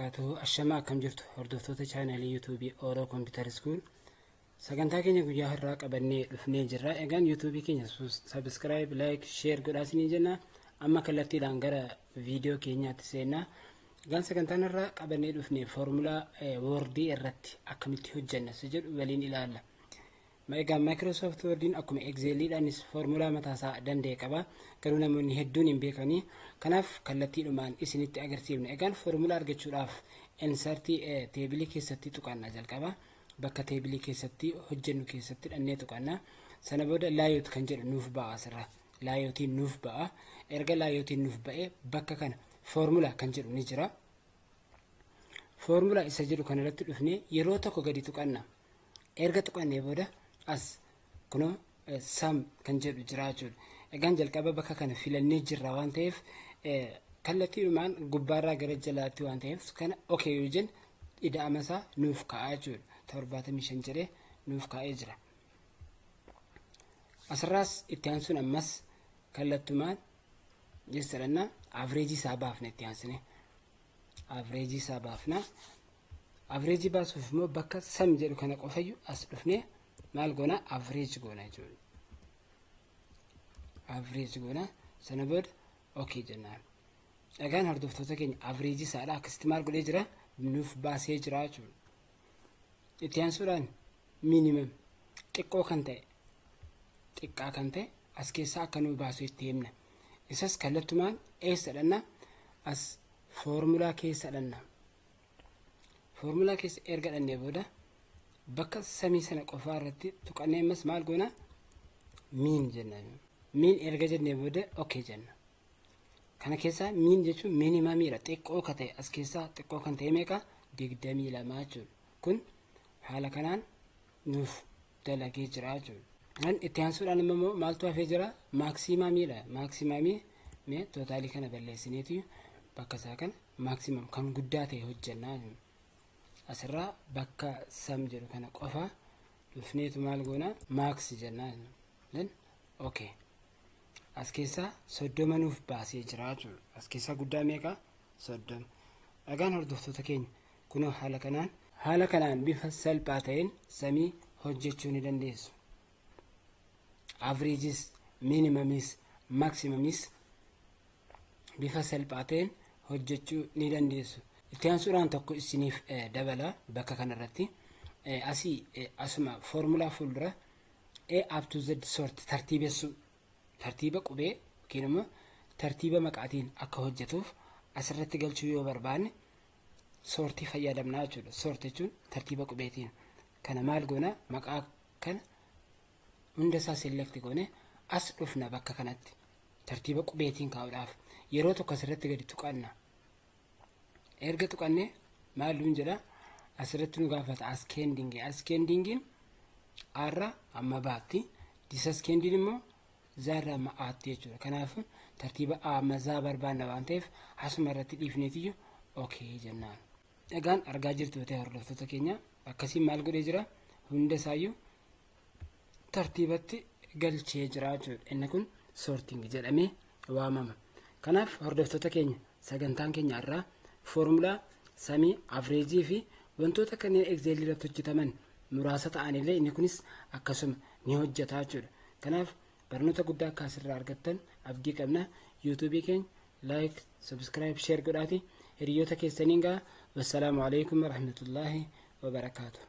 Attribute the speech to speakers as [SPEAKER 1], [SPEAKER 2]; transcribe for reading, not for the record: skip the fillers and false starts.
[SPEAKER 1] Wabarakaatuhu. Ashamaa, akkam jirtu hordoftoota chaanalii yuutuubii Oro Computer School? Sagantaa keenya guyyaa har'aa qabannee dhufnee jirra. Egaan yuutuubii keenya subscribe, like, share godhaa isinii jenna. Amma kallattiidhaan gara viidiyoo keenyaatti seenna. Egaan sagantaan irraa qabannee dhufne foormulaa woordii irratti akkamitti hojjenna isa jedhu waliin ilaalla. Egaa Microsoft Wordiin akkuma Exceliidhaanis foormulaa mataasaa danda'e qaba. Garuu namoonni hedduun hin beekanii. Kanaaf kallattiidhumaan isinitti agarsiifna. Egaan foormulaa argachuudhaaf insertii teebilii keessatti tuqanna jalqaba. Bakka teebilii keessatti hojjennu keessatti dhannee tuqanna. Sana booda layout kan jedhu nuuf ba'a asirra. Layoutiin nuuf ba'a. Erga layoutiin nuuf ba'ee bakka kana foormulaa kan jedhu ni jira. Foormulaa isa jedhu kanarratti dhufnee yeroo tokko gadi tuqanna. Erga tuqannee booda as kunoo sum kan jedhu jira jechuudha. Egaan jalqaba bakka kana filannee jirra waan ta'eef, kallattiidhumaan gubbaarraa gara jalaatti waan ta'eef, kana okay yoo jenne ida'ama isaa nuuf ka'aa jechuudha. 75 jedhee nuuf kaa'ee jira. Asirraas itti aansuun ammas kallattumaan jechuudha, avreejii isaa baafna itti aansine. Avreejii isaa baafna. Avreejii baasuuf immoo bakka sum jedhu kana qofayyuu as dhufnee maal goona? Average goona jechuudha. Average goona, sana booda okay jennaan. Egaan hordoftoota keenya, avreejii isaadha akkasitti maal godhee jira? Nuuf baasee jira jechuudha. Itti aansuudhaan minimum, xiqqoo kan ta'e, xiqqaa kan ta'e as keessaa akka nuuf baasu itti himna. Isas kallattumaan eessa dhanna? As foormulaa keessa dhanna. Foormulaa keessa erga dhannee booda bakka sumii sana qofaa irratti tuqannee ammas maal goona? Min jenna. Min erga jennee booda okay jenna. Kana keessaa min jechuun minimumiidha. Xiqqoo ka ta'e as keessaa xiqqoo kan ta'e meeqa? 22 jechuudha. Kun haala kanaan nuuf dalagee jira jechuudha. Kan itti aansuudhaan immoo maaltu hafee jira? Maximumiidha. Maximumii mee totalii kana balleessineeti bakka isaa kana maximum kan guddaa ta'e hojjennaa. Asirraa bakka sum jedhu kana qofa dhufneetu maal goona? Max jennaa. Then okay. As keessaa 30 nuuf baasee jira jechuudha. As keessaa guddaa meeqa? 30. Dhagaan hordoftoota keenya, kunoo haala kanaan bifa salphaa ta'een sumii hojjechuu ni dandeessu. Averageis, minimumis, maximumis bifa salphaa ta'een hojjechuu ni dandeessu. Itti aansuudhaan tokko isiniif dabala bakka kanarratti. Asii asuma foormulaa fuuldura A up to Z sort, tartiibessuu, tartiiba qubee yookiin immoo tartiiba maqaatiin akka hojjetuuf asirratti galchuu yoo barbaanne sortii fayyadamnaa jechuudha. Sort jechuun tartiiba qubeetiin. Kana maal goona? Maqaa kana hunda isaa select goone as dhufna. Bakka kanatti tartiiba qubeetiin kaa'uudhaaf yeroo tokko asirratti gadi tuqanna. Erga tuqannee maal nuun jedha? Asirratti nu gaafata ascending. Ascendingiin A rraa amma B tti, descending immoo Z rraa amma A tti jechuudha. Kanaaf tartiiba A amma Z barbaanna waan ta'eef asuma irratti dhiifneetiyyuu okay jennaan. Egaan argaa jirtu ta'e hordoftoota keenya, akkasiin maal godhee jira? Hunda isaayyuu tartiibatti galchee jira jechuudha. Inni kun sorting jedhamee waamama. Kanaaf hordoftoota keenya, sagantaan keenya irraa foormulaa sumii, averageii fi wantoota kanneen Excelii irratti hojjetaman muraasa ta'anillee inni kunis akkasuma ni hojjeta jechuudha. Kanaaf barnoota guddaa akka asirraa argattan abdii qabna. Yuutuubii keenya like, subscribe, share godhaati hiriyoota keessaniin ga'a. Wassalaamu alaikum warahmatullaahi wabarakaatu.